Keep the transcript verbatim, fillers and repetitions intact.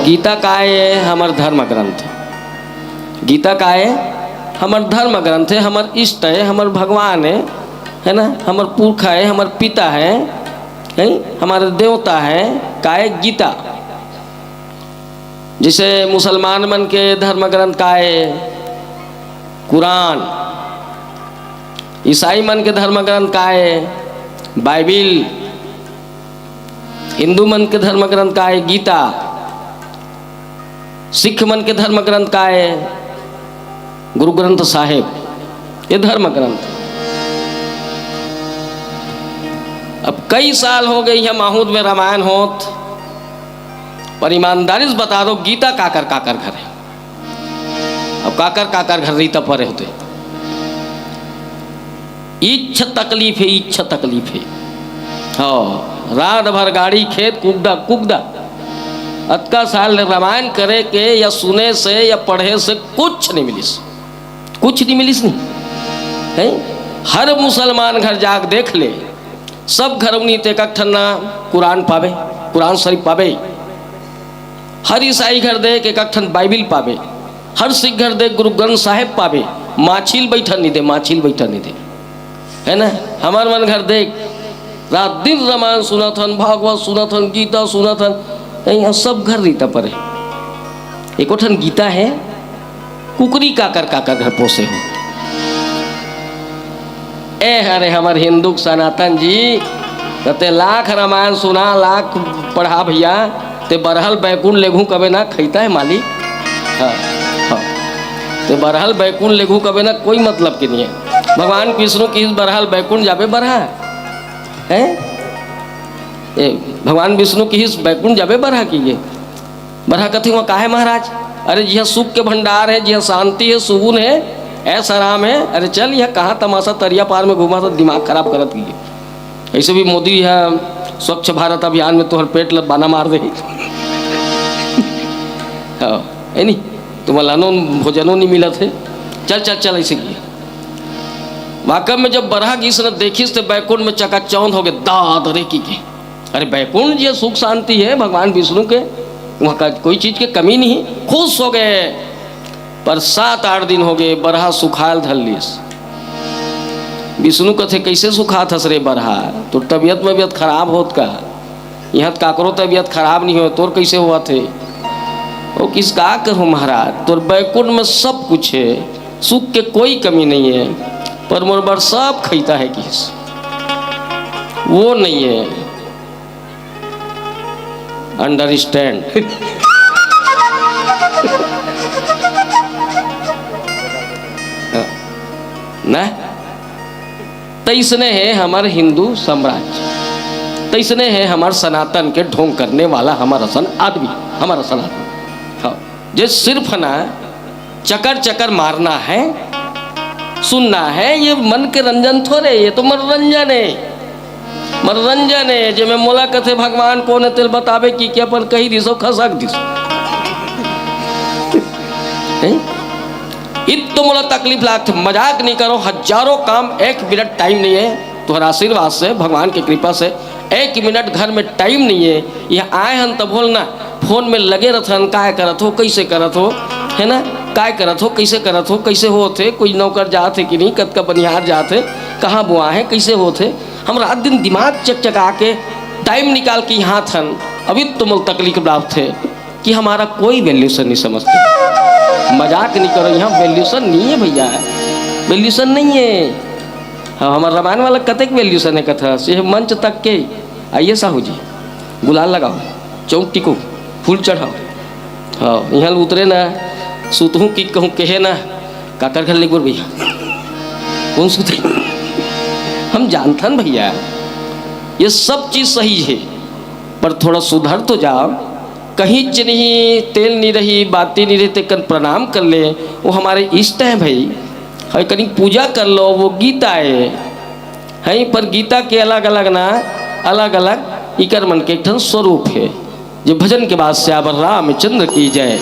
गीता काय ए? हमर धर्म ग्रंथ। गीता काय ए? हमर धर्म ग्रंथ ए, हमर इष्ट ए, हमर भगवान ए, है ना, हमर पुरखा ए, हमर पिता हे, है, हमर देवता हे। काय ए? गीता। जैसे मुसलमान मन के धर्म ग्रंथ काय ए? कुरान। ईसाई मन के धर्म ग्रंथ काय ए? बाइबिल। हिंदू मन के धर्म ग्रंथ काय ए? गीता। सिख मन के धर्म ग्रंथ काय ए? गुरु ग्रंथ साहेब। ये धर्म ग्रंथ। अब कई साल हो गे हे माहूद में रामायण होत, पर ईमानदारी से बता दो, गीता काकर काकर घर हे? अब काकर काकर घर रहिता परे होते। इच्छ तकलीफ हे, इच्छ तकलीफ हे। हाँ, रात भर गाड़ी खेत कुगदा कुगदा। अतका साल ले रामायण करे के या सुने से या पढ़े से कुछ नहीं मिलिस, कुछ नहीं मिलिस नहीं। हैं? हर मुसलमान घर जाके देख ले, सब घर उन्हीं ते एक ठन ना कुरान पावे, कुरान शरीफ पावे। हर ईसाई घर देख एक ठन बाइबिल पावे, हर सिख घर देख गुरु ग्रंथ साहेब पावे, माछिल बैठन नहीं दे, माछिल बैठन नहीं दे, है ना? हमार मन घर देख, रात दिन रामायण सुनत हन, भागवत सुनत हन, गीता सुनत हन, यहाँ सब घर रहिता परे। एको ठन गीता हे? कुकरी काकर काकर घर पोसे हो? ए हरे हमर हिंदू के सनातन जी, त ते लाख रामायण सुना, लाख पढ़ा भैया, ते बरहल बैकुंठ लेघू कबे ना खैता है मालिक। हाँ, हाँ। ते बरहल बैकुंठ लेघू कबे ना, कोई मतलब के नहीं है। भगवान विष्णु किहिस बरहल बैकुंठ जाबे बरहा, हैं? ए, भगवान विष्णु किहिस बैकुंठ जाबे बरहा की ये। बरहा कथे, "वहाँ काहे महाराज?" "अरे, जिहाँ सुख के भंडार हे, जिहाँ शांति हे, सुकून हे, ऐश आराम हे। अरे चल, यहाँ कहाँ तमाशा तरिया पार में घूमा था, दिमाग खराब करत की।" ऐसे भी मोदी ह स्वच्छ भारत अभियान में तोहर पेट ल बाना मार दे। हाँ, है नी? तुम्हारा लानो भोजनो नहीं मिलत हे। चल, चल, चल, ऐसे की। वाकई में जब बरहा गिस न देखिस, तो बैकुंठ में चकाचौंध हो गए, दाद रे की के। अरे, बैकुंठ जी सुख शांति है भगवान विष्णु के, वहाँ का कोई चीज के कमी नहीं, खुश हो गए। पर सात आठ दिन हो गए, बरहा सुखाल धर लिस। विष्णु कथे, "कैसे सुखात हस रे बरहा? तोर तबियत मबियत खराब होत का? यहाँ त काकरो तबियत खराब नहीं हो, तोर कैसे हुआ थे?" "ओ किस का करूँ महाराज, तोर बैकुंठ में सब कुछ है, सुख के कोई कमी नहीं है, पर मोर बर सब खैता है किस, वो नहीं है।" Understand? ना? तैसने है हमार हिंदू साम्राज्य, तैसने है हमार सनातन के ढोंग करने वाला हमार असन आदमी, हमार असन आदमी। हाँ, जे सिर्फ ना चकर चकर मारना है, सुनना है, ये मन के रंजन थोड़े, ये तो मनोरंजन है। मनोरंजन है, जे में मोला कथे भगवान कोन है, तेल बतावे की, कि अपन कही दिसो, खसक दिसो। हैं? इत तो मोला तकलीफ लागथे, मजाक नहीं करो, हजारों काम, एक मिनट टाइम नहीं है। तोहर आशीर्वाद से, भगवान के कृपा से एक मिनट घर में टाइम नहीं है। ये आए हन तब बोल ना, फोन में लगे रहथन, काय करत हो, कैसे करत हो, है ना, काय करत हो, कैसे करत हो, कैसे होत हे, कोई नौकर जात हे कि नहीं, कतका बनिहार जात हे, कहाँ बुआ है, कैसे होत हे। हम रात दिन दिमाग चकचका के टाइम निकाल के यहाँ थन, अभी तो मोल तकलीफ लागथे कि हमारा कोई वैल्यूशन नहीं समझते। मजाक नहीं करो, यहाँ वैल्यूशन नहीं है भैया, वैल्यूशन नहीं है। हाँ, हमार रामायण वाला कतेक वैल्यूशन है कथा से मंच तक के। आइए साहू जी, गुलाल लगाओ, चौक टिको, फूल चढ़ाओ। हाँ, यहाँ उतरे ना, सुतहूँ कि कहूँ कहे ना, काकर घर ले गोर भैया, कौन सुते? हम जानथन भैया, ये सब चीज सही है, पर थोड़ा सुधर तो जाओ। कहीं च नहीं, तेल नहीं रही, बाती नहीं रही, ते कन प्रणाम कर ले, वो हमारे इष्ट हैं भाई। हवे कनी पूजा कर लो, वो गीता है, है पर गीता के अलग अलग ना, अलग अलग इकर मन के एक ठन स्वरूप है। जो भजन के बाद सियावर रामचंद्र की जय।